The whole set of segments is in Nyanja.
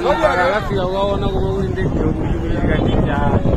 Pano pakafika ukaona komwe kuli ndege kuchitika ndi chani?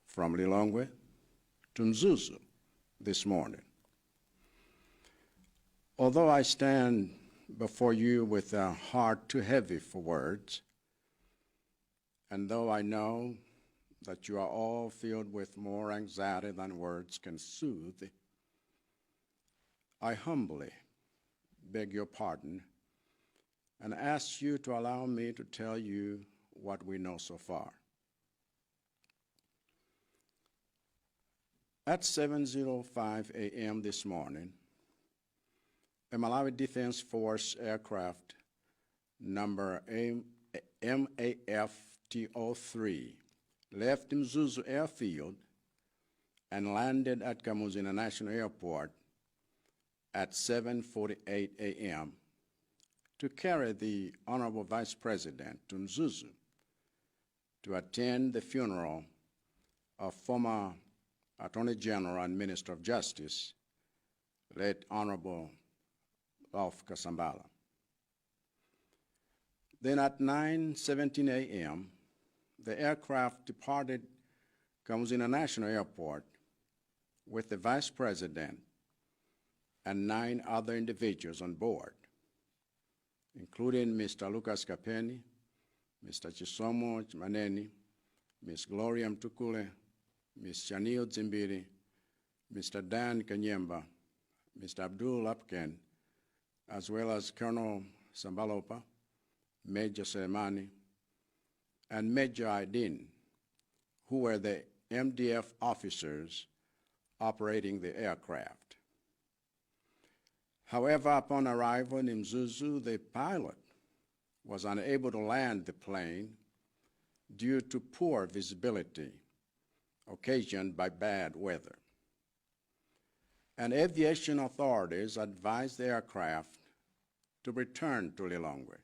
From Lilongwe to Mzuzu this morning. Although I stand before you with a heart too heavy for words, and though I know that you are all filled with more anxiety than words can soothe, I humbly beg your pardon and ask you to allow me to tell you what we know so far. At 7:05 a.m. this morning, a Malawi Defense Force aircraft number MAFTO3 left Mzuzu Airfield and landed at Kamuzu International Airport at 7:48 a.m. to carry the Honorable Vice President to Mzuzu to attend the funeral of former Attorney General and Minister of Justice, late Honorable Ralph Kasambara. Then at 9:17 a.m., the aircraft departed Kamuzu International Airport with the Vice President and 9 other individuals on board, including Mr. Lucas Kapeni, Mr. Chisomo Chimaneni, Ms. Gloria Mtukule, Ms. Chanil Zimbiri, Mr. Dan Kanyemba, Mr. Abdul Lapken, as well as Colonel Sambalopa, Major Selemani, and Major Aidin, who were the MDF officers operating the aircraft. However, upon arrival in Mzuzu, the pilot was unable to land the plane due to poor visibility occasioned by bad weather. And aviation authorities advised the aircraft to return to Lilongwe.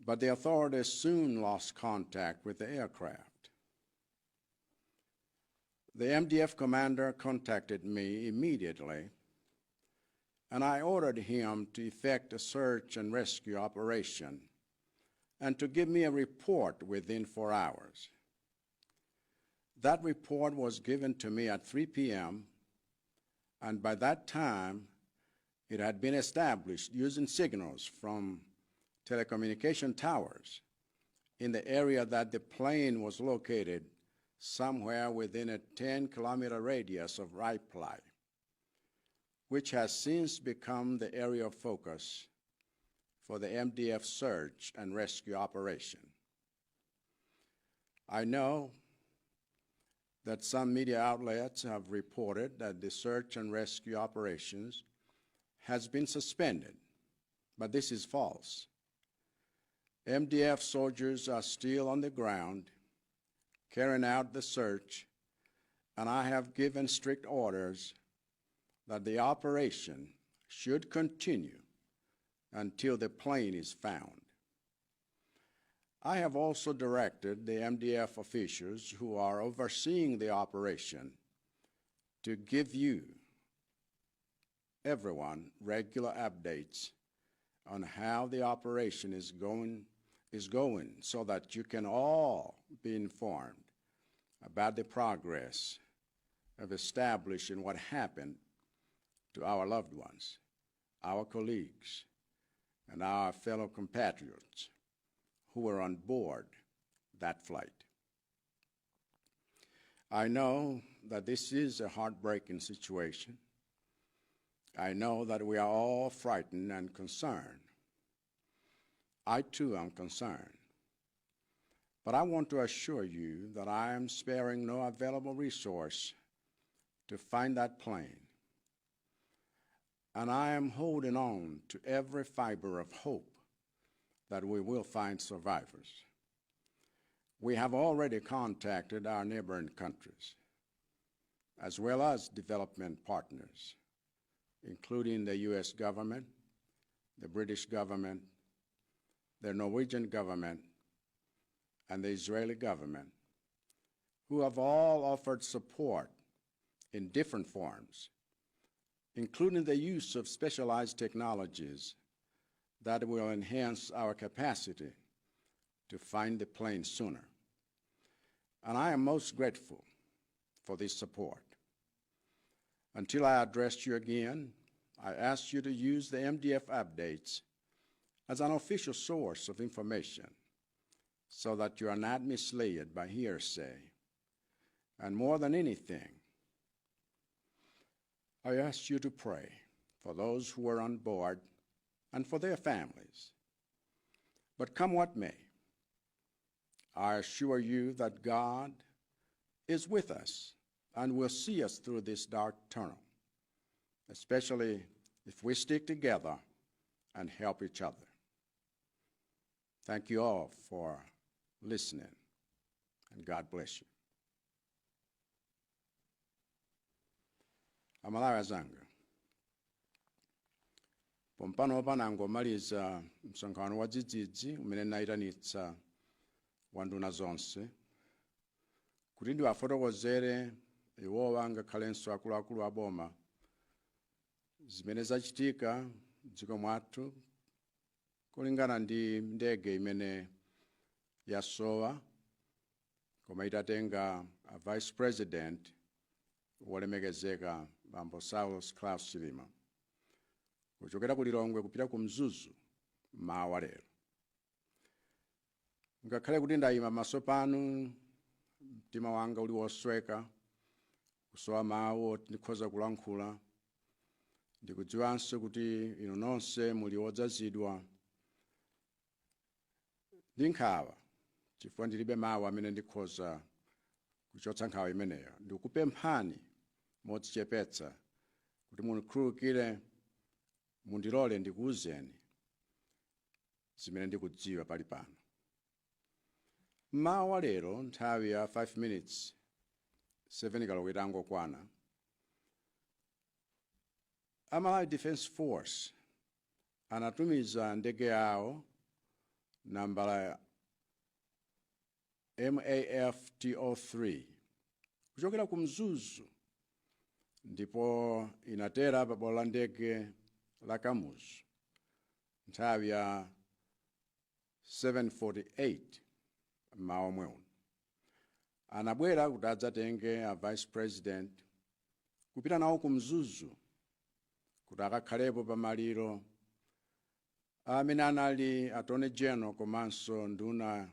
But the authorities soon lost contact with the aircraft. The MDF commander contacted me immediately, and I ordered him to effect a search and rescue operation and to give me a report within 4 hours. That report was given to me at 3 p.m., and by that time, it had been established using signals from telecommunication towers in the area that the plane was located somewhere within a 10-kilometer radius of Raiply, which has since become the area of focus for the MDF search and rescue operation. I know that some media outlets have reported that the search and rescue operations has been suspended, but this is false. MDF soldiers are still on the ground carrying out the search, and I have given strict orders that the operation should continue until the plane is found. I have also directed the MDF officials who are overseeing the operation to give you, everyone, regular updates on how the operation is going so that you can all be informed about the progress of establishing what happened to our loved ones, our colleagues, and our fellow compatriots who were on board that flight. I know that this is a heartbreaking situation. I know that we are all frightened and concerned. I too am concerned. But I want to assure you that I am sparing no available resource to find that plane. And I am holding on to every fiber of hope that we will find survivors. We have already contacted our neighboring countries. as well as development partners, including the U.S. government, the British government, the Norwegian government, and the Israeli government, who have all offered support in different forms, including the use of specialized technologies that will enhance our capacity to find the plane sooner. And I am most grateful for this support. Until I address you again, I ask you to use the MDF updates as an official source of information so that you are not misled by hearsay. And more than anything, I ask you to pray for those who are on board and for their families. But come what may, I assure you that God is with us and will see us through this dark tunnel, especially if we stick together and help each other. Thank you all for listening, and God bless you. Amalawi anzanga, pompano panangomaliza msonkhano wa dzidzidzi umene nayitanitsa wa nduna zonse kuti ndiwafotokozere iwowa ngakhalenso akuluakulu a boma zimene zachitika m'dziko mwathu kulingana ndi ndege imene yasowa koma itatenga a Vice President wolemekezeka Bambo Saulos Klaus Chilima kuchokera ku Lilongwe kupita ku Mzuzu mawa lero. Ngakhale kuti ndayima maso panu, mtima wanga uli wosweka, kusowa mawu oti ndikhoza kulankhula, ndikudziwanso kuti inu nonse muli wodzazidwa ndi nkhawa chifukwa ndilibe mawu amene ndikhoza kuchotsa nkhawa imeneyo, ndikupemphani modzichepetsa kuti mundikhululukire, mundilole ndikuwuzeni zimene ndikudziwa pali pano. Mmawa wa lero nthawi ya 5 minutes 7 koloko itangokwana, a Malawi Defense Force anatumiza ndege yawo nambala MAF TO3 kuchokera ku Mzuzu ndipo inatera pa bwalo la ndege la Kamuzu nthawi ya 7:48 mmawa omwe uno. Anabwera kuti adzatenge a Vice President kupita nawo ku Mzuzu kuti akakhalepo pamaliro amene anali Attorney General komanso nduna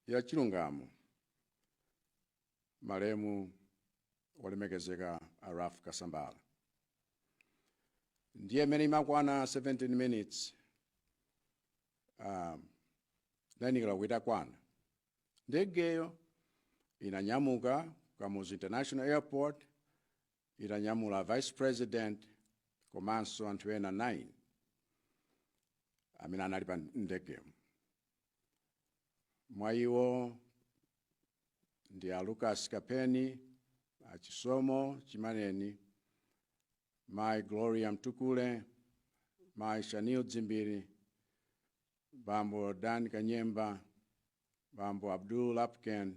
ya chilungamo, malemu wolemekezeka a Ralph Kasambara. Ndiye imene imakwana 17 minutes 9 koloko itakwana, ndegeyo inanyamuka Kamuzu International Airport itanyamula Vice President komanso anthu ena 9 amene anali pa ndegeyo. Mwa iwo ndi a Lucas Kapeni, a Chisomo Chimaneni, Mai Gloria Mtukule, Mai Shanil Dzimbiri, Bambo Dan Kanyemba, Bambo Abdul Lapken,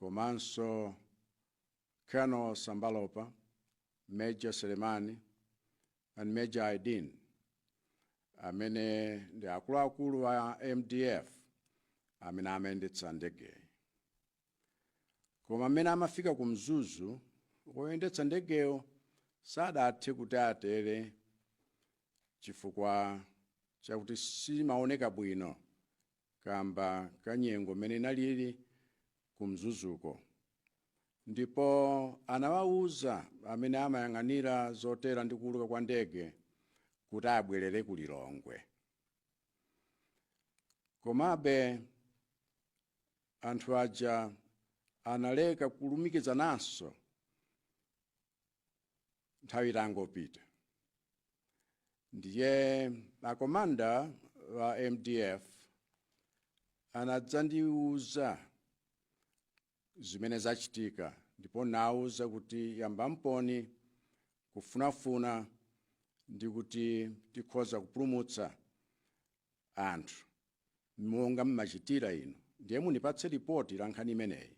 komanso Colonel Sambalopa, Major Selemani and Major Aidin, amene ndi akuluakulu a MDF amene amayendetsa ndegeyi. Koma amene amafika ku Mzuzu, woyendetsa ndegeyo sadathe kuti atere chifukwa chakuti simaoneka bwino kamba kanyengo mmene inalili ku Mzuzuko, ndipo anawawuza amene amayang'anira zotera ndi kuuluka kwa ndege kuti abwerere ku Lilongwe. Komabe anthu aja analeka kulumikizananso nthawi itangopita. Ndiye a commander wa MDF anadzandiuza zimene zachitika, ndipo anandiuza kuti Ndipo nawuza kuti yambamponi kufunafuna ndi kuti tikhoza kupulumutsa anthu monga mmachitira inu. Ndiye mundipatse ripoti la nkhani imeneyi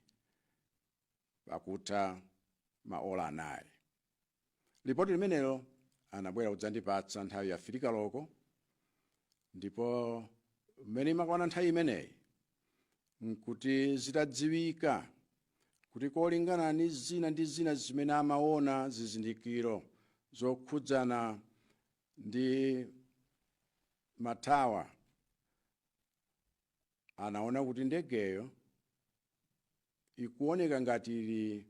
pakutha maola 4. Ripoti limenelo anabwera kudzandipatsa nthawi ya 3 koloko, ndipo mmene imakwana nthawi imeneyi nkuti zitadziwika kuti kolingana ndi zina ndi zina zimene amaona, zizindikiro zokhudzana ndi ma tower, anaona kuti ndegeyo ikuoneka ngati ili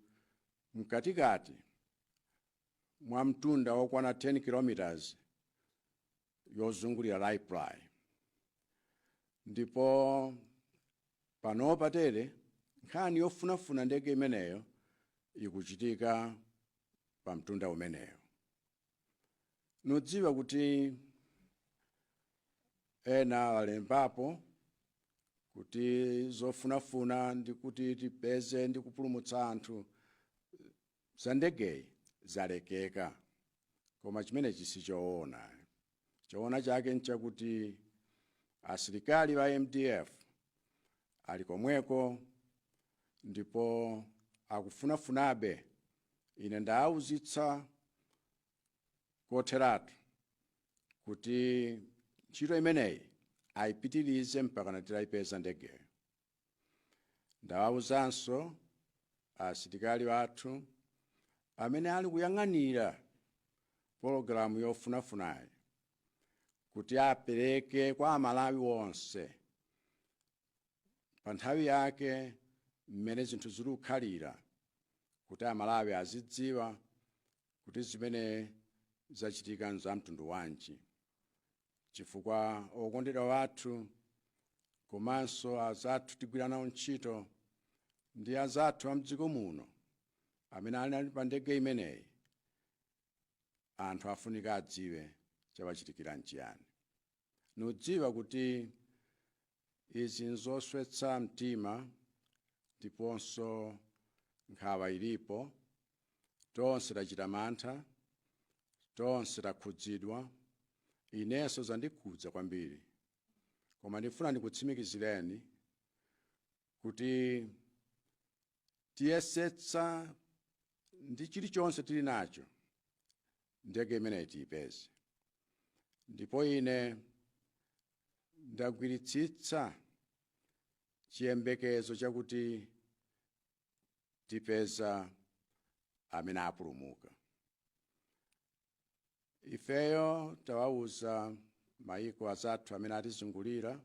mkatikati mwa mtunda wokwana 10 kilometers yozungulira Raiply. Ndipo panopa tere nkhani yofunafuna ndege imeneyo ikuchitika pa mtunda umeneyo. Nudziwa kuti ena alembapo kuti zofunafuna ndi kuti tipeze ndi kupulumutsa anthu za ndegeyi zalekeka, koma chimenechi sichoona. Choona chake nchakuti asilikali ba MDF ali komweko ndipo akufunafunabe. Ine ndawuzitsa kotheratu kuti ntchito imeneyi ayipitirize mpaka titayipeza ndegeyo. Ndawawuzanso asilikali athu amene ali kuyang'anira pologalamu yofunafunayi kuti apereke kwa Amalawi onse pa nthawi yake mmene zinthu zikukhalira, kuti Amalawi azidziwa kuti zimene zachitika nza mtundu wanji, chifukwa okondedwa wathu komanso azathu tigwira nawo ntchito ndi azathu a mdziko muno amene ali pa ndege imeneyi, anthu afunika adziwe chawachitikira nchiyani. Nudziwa kuti izi nzoswetsa mtima ndiponso nkhawa ilipo. Tonse tachita mantha, tonse takhudzidwa, inenso zandikhudza kwambiri. Koma ndifuna ndikutsimikizireni kuti tiyesetsa ndi chilichonse tili nacho ndege imeneyi tiyipeze. Ndipo ine ndagwiritsitsa chiyembekezo chakuti tipeza amene apulumuka. Ifeyo tawawuza mayiko azathu amene atizungulira,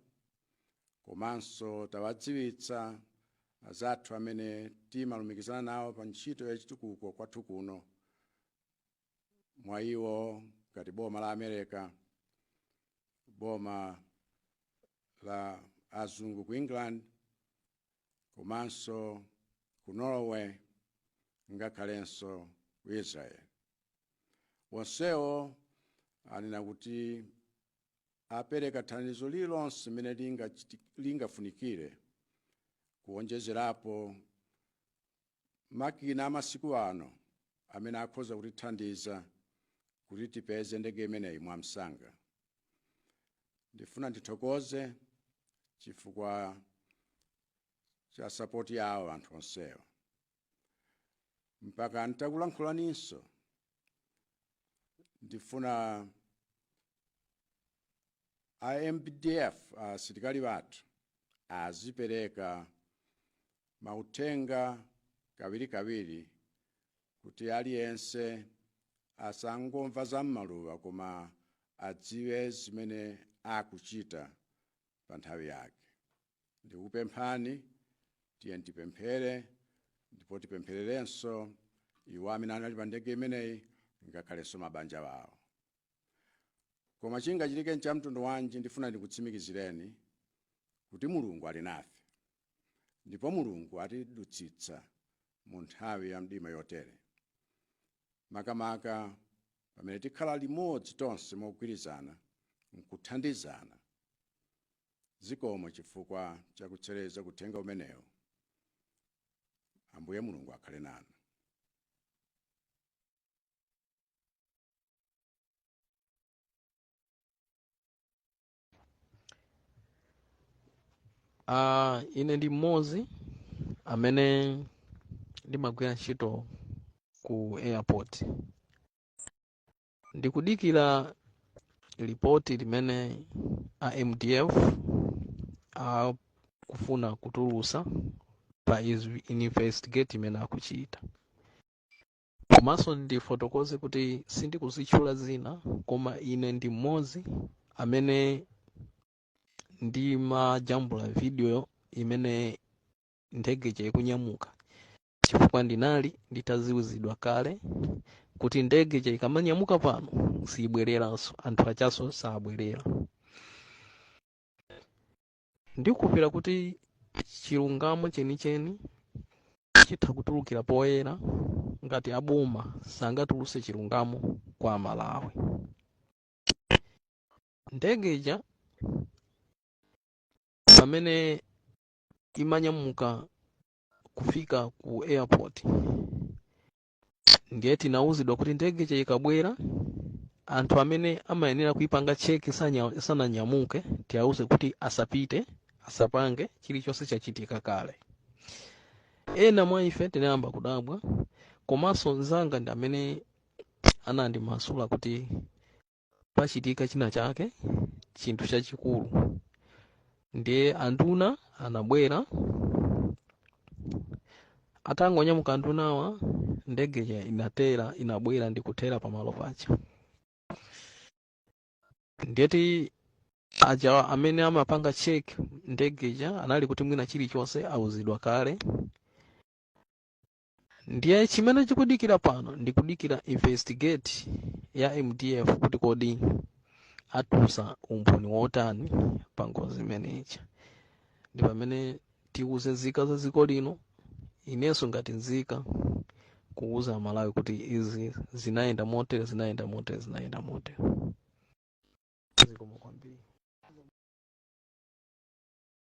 komanso tawadziwitsa azathu amene timalumikizana nawo pa ntchito yachitukuko kwathu kuno, mwa iwo ngati boma la America, boma la azungu ku England, komanso ku Norway, ngakhalenso ku Israel. Wonsewo anena kuti apereka thandizo lililonse limene lingafunikire, kuwonjezerapo makina amasiku ano amene akhoza kutithandiza kuti tipeze ndege imeneyi mwamsanga. Ndifuna ndithokoze chifukwa cha support yawo anthu onsewa. Mpaka ntakulankhulaninso, ndifuna a MDF, asilikali bathu, azipereka mauthenga kawirikawiri kuti aliyense asangomva za m'maluwa koma adziwe zimene akuchita pa nthawi yake. Ndikupemphani, tiye tipemphere ndipo tipemphererenso iwo amene anali pa ndege imeneyi, ngakhalenso mabanja wawo. Koma chingachitike cha mtundu wanji, ndifuna ndikutsimikizireni kuti Mulungu ali nafe ndipo Mulungu atidutsitsa mu nthawi ya mdima yotere, makamaka pamene tikhala limodzi tonse mogwirizana nkuthandizana. Zikomo chifukwa chakutchereza kuthenga umenewu. Ambuye Mulungu akhale nanu. Ine ndi mmodzi amene ndimagwira ntchito ku airport. Ndikudikira ripoti limene a MDF akufuna kutulusa pa investigate imene akuchita. Komanso ndifotokoze kuti sindikuzitchula zina, koma ine ndi mmodzi amene ndimajambula video imene ndege ija ikunyamuka, chifukwa ndinali nditaziwizidwa kale kuti ndege ija ikamanyamuka pano siyibwereranso, anthu achaso sabwerera. Ndikupira kuti chilungamo chenicheni chitha kutulukira poyera ngati aboma sangatuluse chilungamo kwa Malawi. Ndege ija pamene imanyamuka kufika ku airport, ndiye tinawuzidwa kuti ndege ija ikabwera, anthu amene amayenera kuipanga check sananyamuke, tiawuze kuti asapite, asapange chilichonse, chachitika kale. Ena mwa ife tinayamba kudabwa, komanso mzanga ndi amene anandimasula kuti pachitika china chake, chinthu chachikulu. Ndiye anduna anabwera. Atangonyamuka andunawa, ndege ija inatera, inabwera ndi kuthera pamalo paja. Ndiyeti aja amene amapanga check ndege ija anali kuti mwina chilichonse awuzidwa kale. Ndiye chimene chikudikira pano, ndikudikira investigate ya MDF kuti kodi atulutsa umboni wotani pa ngozi imeneyi. Ndi pamene tiuze nzika za dziko lino, inenso ngati nzika kuuza Malawi kuti izi zinayenda motere, zinayenda motere, zinayenda motere. Zikomo kwambiri.